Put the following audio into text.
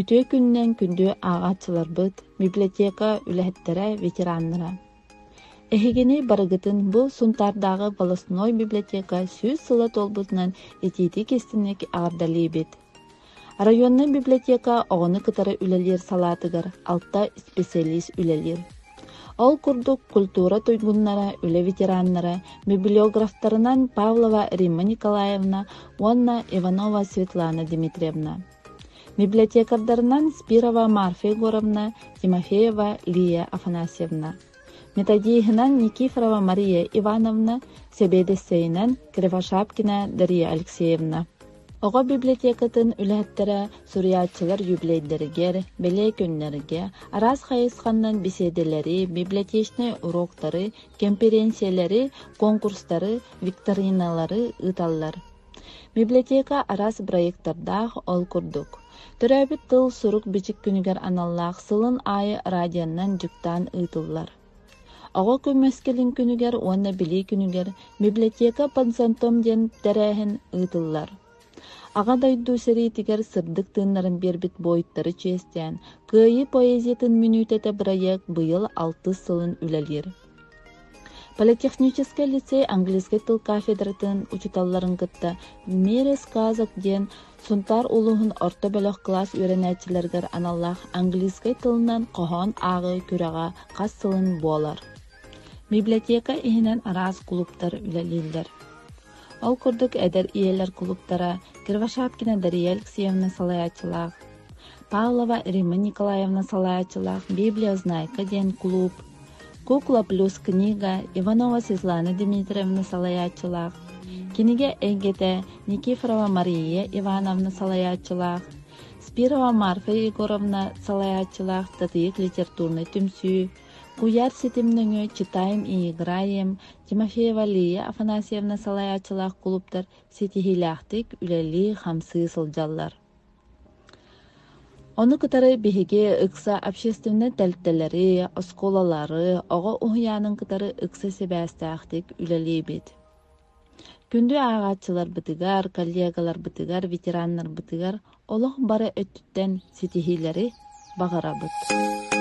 Үтүө күнүнэн күндү ааҕааччыларбыт, библиотека үлэһиттэрэ, ветераннара! Эһигини барыгытын бу Сунтаардааҕы волостной библиотека 100 сыла туолбутунан итиитик-истиҥник эҕэрдэлиибит! Районнай библиотека оҕону кытары үлэлиир салаатыгар алта специалист үлэлиир. Ол курдук культура туйгуннара, үлэ ветераннара, библиографтарынан Павлова Римма Николаевна уонна Иванова Светлана Дмитриевна. Библиотекардарынан Спирова Марфа Егоровна, Тимофеева Лия Афанасьевна. Методиһынан Никифорова Мария Ивановна, сэбиэдиссэйинэн Кривошапкина Дария Алексеевна. Оҕо библиотекатын үлэһиттэрэ суруйааччылар юбилейдэригэр, бэлиэ күннэргэ араас хайысханнан беседэлэри, библиотечнай уроктары, кэмпириэнсийэлэри, конкурстары, викториналары ыыталлар. Библиотека араас бырайыактардаах, ол курдук, төрөөбүт тыл сурук-бичик күнүгэр аналлаах сылын аайы радионан дьыктаан ыытыллар. Оҕо көмүскэлин күнүгэр уонна Билии күнүгэр библиотека под зонтом диэн тэрээһин ыытыллар. Аҕа дойду сэриитигэр сырдык тыыннарын биэрбит буойуттары чиэстээн, Кыайыы поэзиятын мүнүүтэтэ бырайыак быйыл алтыс сылын үлэлиир. Политехническай лицей английскай тыл кафедратын учууталларын кытта «Мире сказок» диэн Сунтаар улууһун орто бөлөх кылаас үөрэнээччилэригэр аналлаах английскай тылынан хоһоон ааҕыы күрэҕэ хас сылын буолар. Библиотека иһинэн араас кулууптар үлэлииллэр. Ол курдук эдэр ийэлэр кулууптара Кривошапкина Дария Алексеевна салайааччылаах, Павлова Римма Николаевна салайааччылаах «Библиознайка» диэн кулууп, «Кукла плюс книга» Иванова Светлана Дмитриевна салайааччылаах, кинигэ эйгэтэ Никифорова Мария Ивановна салайааччылаах, Спирова Марфа Егоровна салайааччылаах Татыйык литературнай түмсүү, Куйаар ситим нөҥүө «Читаем и играем», Тимофеева Лия Афанасьевна салайааччылаах кулууптар ситиһиилээхтик үлэлии-хамсыы сылдьаллар. Ону кытары биһиги ыкса общественнай тэрилтэлэри, оскуолалары, оҕо уһуйаанын кытары ыкса сибээстээхтик үлэлиибит. Күндү ааҕааччыларбытыгар, коллегаларбытыгар, ветераннарбытыгар олох бары өттүттэн ситиһиилэри баҕарабыт.